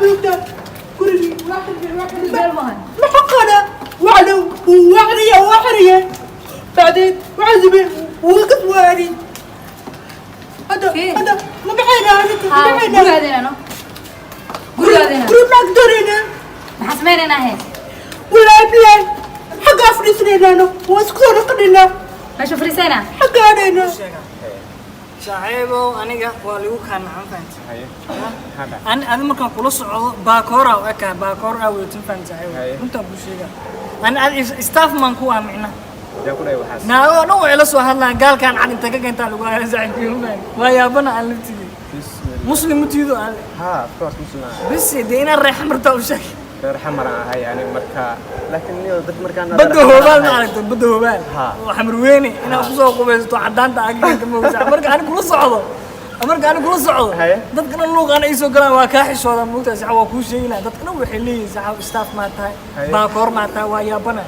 Moogtaa gurigii waa xirmay, waa xirmay. Ma xaqana وعلى وعليا وحرية بعدين وعزبي وقف واري هذا هذا ما بحينا ما بحينا. Gurigaadina gurigaadina. قريب ما قدرنا. Maxaa sameynaynaa he? ولا بلا حق افرسنا انا واسكتوا قلنا. Meesha fariisaynaa. حق علينا. Saaxiibow, aniga waa lagu kaa nacan, fahanti. Haye, maxaa dhacay? Ani adi markaan kula socdo baakoora u ekaa, baakoor aa wadatin, fahanti saaxiibow. Haye. Runtaan kuu sheegaa, ani adi staff maan ku ah micnaha. Yaa ku dhahay waxaas? Naagoo dhan way ila soo hadlaan, gaalkaan cad inta ka keentaa lagu hayaa saaxiibkii, fahanti. Waa yaabana aan laftigii. Bismillah. Muslim mutiido alle? Ha, of course muslim aan ahay. Bes dee, inaan reexa martaa u sheeg. Reer Xamar aan ahay ani marka, laakiin niyo dad markaan Badda Hoobaal ma aragto? Badda Hoobaal Ha. oo Xamar Weyne inaad kusoo qubaysato caddaanta aa ka keenta moogtaa. Marka ani kula socdo, marka ani kula socdo, Haye. dadka dhan luuqaana ii soo galaan, waa kaa xishooda moogtaa sax, waa kuu sheegi lahaa. Dadka dhan waxay leeyihiin, sax staff maa tahay? Haye. Baakoor maa tahay? Waa yaabana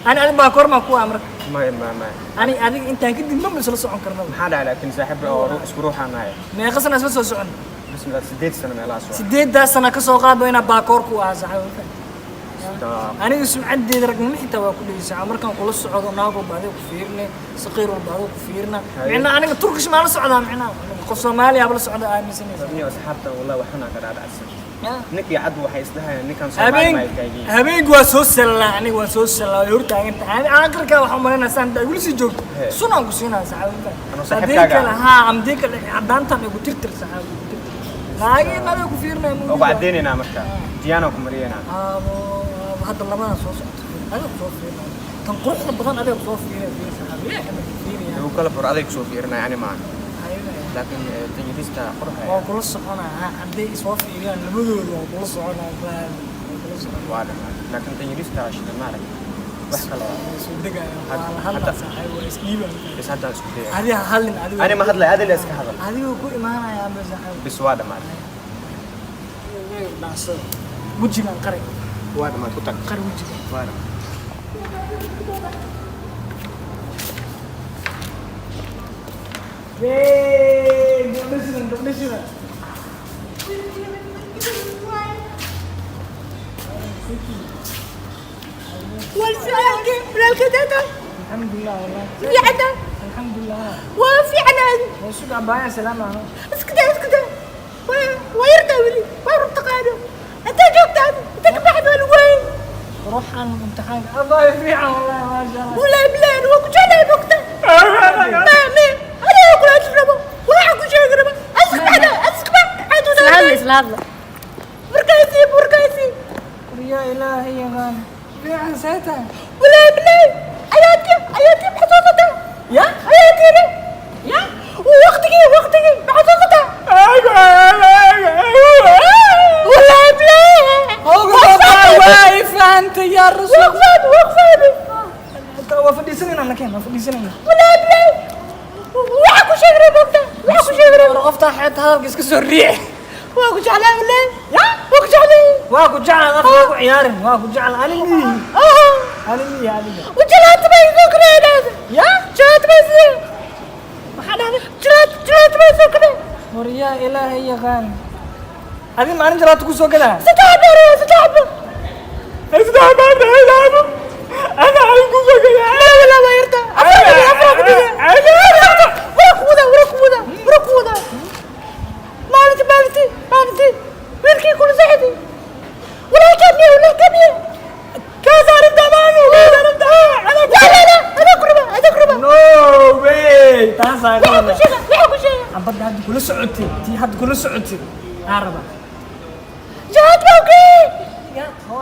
ani adi baakoor maa ku ah marka. Maya, maya, maya. Ani adiga intaan kadib maba isla socon karnaba. Maxaa dhacay? Laakiin saaxiib oo isku ruuxaan ahay. Meeqa sana isla soo socon? Bismillah, 8 sano meelahaas waa. 8-daas sana ka soo qaadba inaa baakoor ku ahaa saxib. Stop. Aniga sumcaddeeda ragnimo xitaa waa ku dhegeysaa. Markaan kula socdo, naag walba adiga ku fiirne, saqiir walba adiga ku fiirna. Haye. Micnaha aniga Turkish maa la socdaa? Micnaha aniga qof Soomaaliya la socda aaminsanaysa. Niyo asxaabta wallahi waxuna ka dhaadhacsan. Ya. Ninkii cad waxay isdhahayaan ninkan Soomaali Habeen ma taagiin. Habeenku waa soo sallaa, aniga waa soo sallaa, way hortaagan tahay. Ani aakhirka waxaan umalaynaa saan intaa igula sii joogto. He. Sunaan ku siinaa saxaabinta. Anuu haddii saaxiibkaaga kale ah. Haa, amdii kale caddaantan igu tirtir, saxaabi, igu tirtir. Naagii adiga ku fiirinaya. Oo ku cadeynaynaa marka. Diyaana ku mariyeynaa. Aabo, aabo, hadda labadan soo socoto adiga ku soo fiirinaya, tan quruxda badan adiga ku soo fiirinaya, fiir saxaabi, ilaahay baa ku fiirinaya. Igu kala fur, aday kusoo fiirinaya ani maaha. Haye. Laakiin tajirista quruxaya. Waa kula soconaa hadday isoo fiiriyaan labadooda, waa kula soconaa, waa kula soconaa. Waa dhamaan. Laakiin tajirista shida maarag. Wax kale waa. Waa soo degaya, waa la Hadda- hadlaa saaxiib, waa isdhiibaa. Bas haddaan isku dayay. Adiga ha hadlin adiga. Ani ma hadlay, adiga iska hadal. Adiga ku imaanaya ama saaxiib. Bis waa dhamaatay. Dhaansada wejigan qari. Waa dhamaatay, ku tag. Qari wejigan. Waa dhamaatay. Gabdho shidan, gabdho shidan. والفعل Alxamdulilah wallah. في عنا. Alxamdulilah. وفي عنا. Waa suga abaya, salaam ano. اسكت اسكت، ويرتا ولي وين تقانو انت جوجت انت كبحد وين؟ Ruuxan imtixaanka abaya fiican wallahi, maasha Allah. ولا بلان وكجانا نقطة ما ما انا اقول اشربه ولا اقول شيء اقربه، اسكت انا اسكت. Isla hadla, isla hadla. مركزي مركزي. Yaa ilaahay yaqaan, fiican see tahay? ولا بلان، حياتي حياتي محظوظة. Ya. حياتي يا وقتي وقتي محظوظة ولا بلان. Way fahantay yaa rasuul. وقفان وقفان. Waa fadhiisanayna nakeen, waa fadhiisanayna. ولا بلان، waxaa ku sheegay moogta, waxaa ku sheegay. War qoftaa xeeta hadalka iska soo riix. Waa ku jeclaa wallahi, ya waa ku jeclay. Waa ku jeclaa, qofka waa ku ciyaarin, waa ku jeclaa ani miyi. Ani miyi adiga. Wajalaat bay soo kareen. Ya. Jalaat bay soo, maxaa dhahday? Jalaat jalaat bay soo kareen. War yaa ilaahay yaqaan, adi maalin jalaata ku soo gadaa. Saddex xabo, saddex xabo. Saddex xabo ana aan ku soo gadaa. La wala waa yarta, afar afar ku dhigay. Wara ku wada, wara ku wada, wara ku wada. Maalintii maalintii maalintii wiilkii kula saxday walaalkaa miya, walaalkaa miya kaa saaran damaano, kaa saaran. لا لا لا، هذاك ربا، هذاك ربا. No way, taasaa waxaa ku sheega, waxaa ku sheega. Xabadda hadda kula socotay, tii hadda kula socotay aa rabaa. Jawaab baa.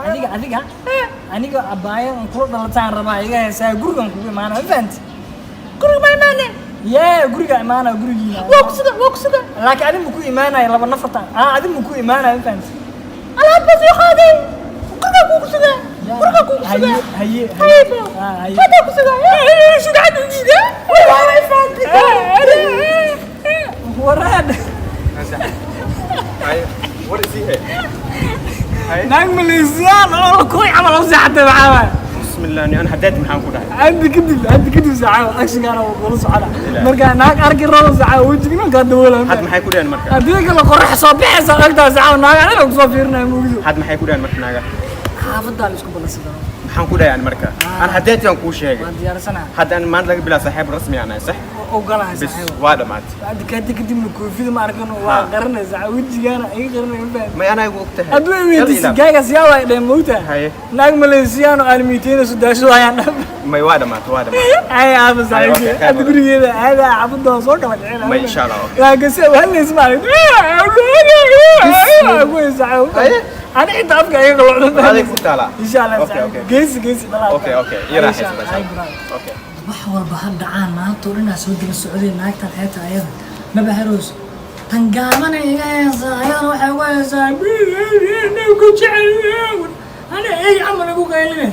Adiga adiga aniga abaayadan kula dhalataan rabaa, iga heesaa, gurigan kugu imaana, ma fahanti? Guriga ma imaane. Yee, guriga imaana, gurigiina. Waa ku suga, waa ku suga. Laakiin adin ma ku imaanaya laba nafartan aa adin ma ku imaanaya, ma fahanti? Alaab baa soo qaaday, guriga kugu suga, guriga kugu suga. Haye. Haye. Haye. Haye. Ah, haye. Hadda ku suga, suga, hadda suga. Waa fahanti. Waraad. Haye, war isii he. Haye. Naag Maleesiyaan oo la kuy camal u seexatay, maxaa waay? Bismillah, ni an haddaad maxaan ku dhahay? Hadda kadib saaxiib, actionkaana wuu kula socona. Markaa naag arki rabo saaxiib, wejigna kaa daboolaya. Had maxay ku dhahan marka? Haddii kale qorax soo bixaysa agtaa saaxiib, naag aniga kusoo fiirinaya mugdo. Had maxay ku dhahan marka naaga? Xaafadaa la isku ballansadano. Maxaan ku dhahay an marka? An haddaad aan kuu sheegay. Waan diyaarsanaha. Hadda an maanta laga bilaabo saaxiib rasmi aan ahay, sax? Ogolahay. Bis. Saaxiib. Waa dhamaatay. Hadda kadibna koofida ma arkan, waa qaranaysaa wejigaana iga qaranaya, ma fahmi. May anaa igu og tahay. Hadduu i weydiisid gaagaas yaa waay dheh mawta. Haye. Naag Maleesiyaan oo aalmiiteynayso daasho ayaan dhab. May, waa dhamaatay, waa dhamaatay. Ay aaba saaxiibkii. Okay, hadda gurigeeda aada xaafadda waa soo kala kicin. May, insha Allah, okay. Laakiin si hadlays ma arag. Haye. Ani inta afka iga qalocdo. Aday ku taalaa. Insha Allah. Okay, okay. Geesi geesi dhalaa. Okay, ii raaxayso, insha Allah. Okay. Wax walba ha dhacaan, maanta oo dhan aa soo daba socday naagtan xeebta, ayada maba haroos tan gaabana iga heesaa, ayadana waxay uga heesaa ku jecel ana ey camal igu qayline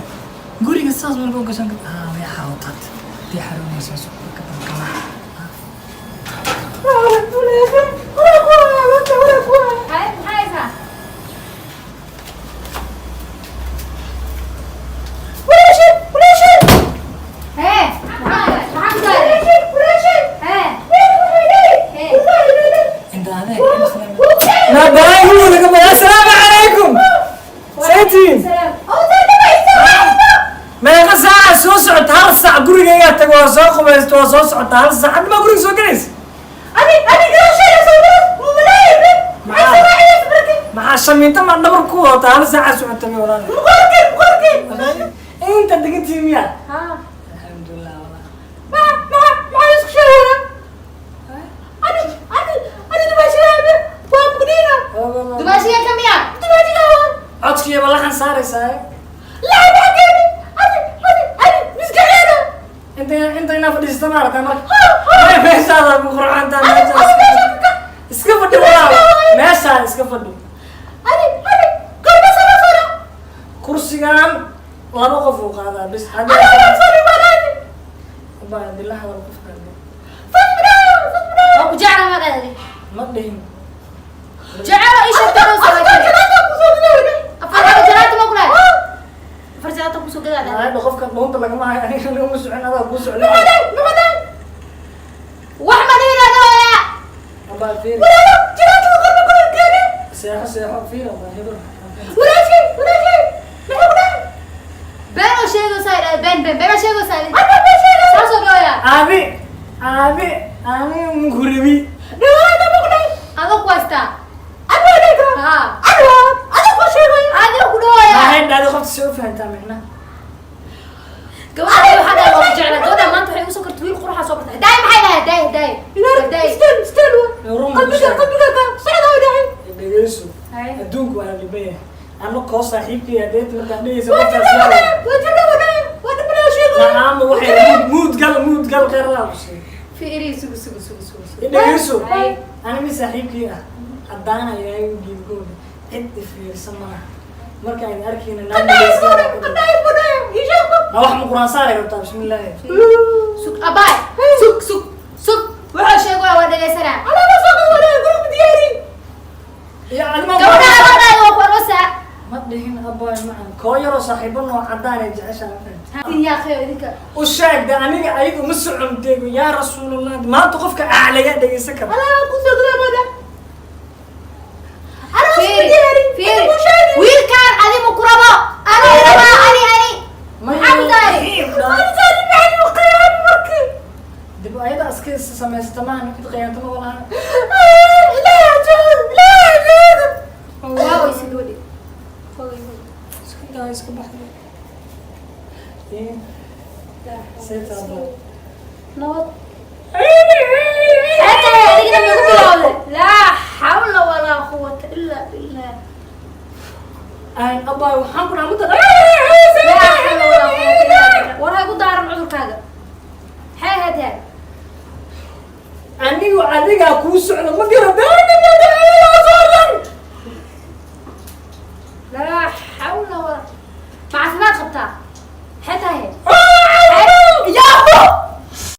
guriga saas marka u gashan. Ah, way xaawtad dii xaroonaysaa suuqa ka damkala. Haye, maxaa haysaa? Hee, maxaa ku saaray? Hee. Hee. Inta adeeg ma balaahi laga bada. Assalaamu calaykum, saytiin. Salaam. Meeqa saaca soo socota? Hal saac gurigaygaa tago, waa soo qubaysta, waa soo socota hal saac. Hadda maa guriga soo gelaysa? Maxaa shamiinta ma dhabar ku wadataa? Hal saaca socota mi walaal inta degantii miya? Haa. Alxamdulilah walaal. Dumaashiga ka miya? Codkiiba laxan saaraysaa. Inta inaa fadhiisata ma aragtaa marka? May, meeshaada ku qurxantaa, meeshaas iska fadhi walaal, meeshaa iska fadhi. Kursigan laba qof uu qaadaa bis. Abaa dila hadal qofka. Waa ku jeclaa ma dhahday? Ma dhihin. Jecelo ii sheeg doonaysa waa jecel. Afar jalaata ma ku lahay? Afar jalaata kusoo gadaa dhahday. Hadda qofka dhuunta lagama hayo, aniga lagama socon, adaa kuu socda. Wax ma dhihin adooya. Abaa fiiri, seexo seexo, fiiri abaa hebel. Been oo sheegaysaa idhahday, been been been oo sheegaysaa idhi. Saasoo dhooya. Aabi aabi ani mukurabi. Adoo ku haystaa. Haa. Adiga ku dhooya. Maxay dhahday qofta si u fahantaa micnaha? Gabadha waxaa dhahay waa ku jeclaa. Gabadha maanta waxay igu soo kortay wiil quruxa soo kortay. Daay maxay dhahay? Daay daay. Daay. Run dhegeyso, adduunku waa la dhiban yahay. Ano koo saaxiibkay hadeet markaan dhegeysa qoftaas yaa naama waxay muud gal muud gal khayr laa ku siiyo. Fiiri, sugu sugu sugu sugu sugu. Dhegeyso. Haye. Ani mi saaxiibkii ah haddaana ilaahay u geedgooda cid ifiirsan malaha marka ayna arkayna naag ma wax ma quraan saaray rabtaa? Bismillaahi. Sug abaay. Sug sug sug. Wuxuu sheegaya waa dhegeysanaa. Ya adima. Gabadha waa dhahay waa ku aroosaa. Ma dhihin abaay macan, koo yaroo saaxiibo noo cadaan ay jeceshaa, ma fahamtid? Tin yaa khayo idinka. U sheeg de aniga ayaga uma socon deego yaa rasuulallah, maanta qofka aclaya dhegeysan kara. Fiiri fiiri. Wiilkaan adigu ku rabo. Anuu rabaa ani ani. Maxaa ku tahay? Dib ayada iska samaysata maahan mid khiyaanto ma walaha. Waa weyse gabadhi. Iska daa, iska baxday. Seeta abaa. Nabad. Xeebta adigana nagu bilowday. Laa xawla walaa quwata illaa billah. Aan abaa waxaan ku dhaha mudda. Laa xawla walaa quwata illaa billah. War ha igu daaran cudurkaaga. Maxay ahayd yaa? Anigu adigaa kuu socdo ma garadaana.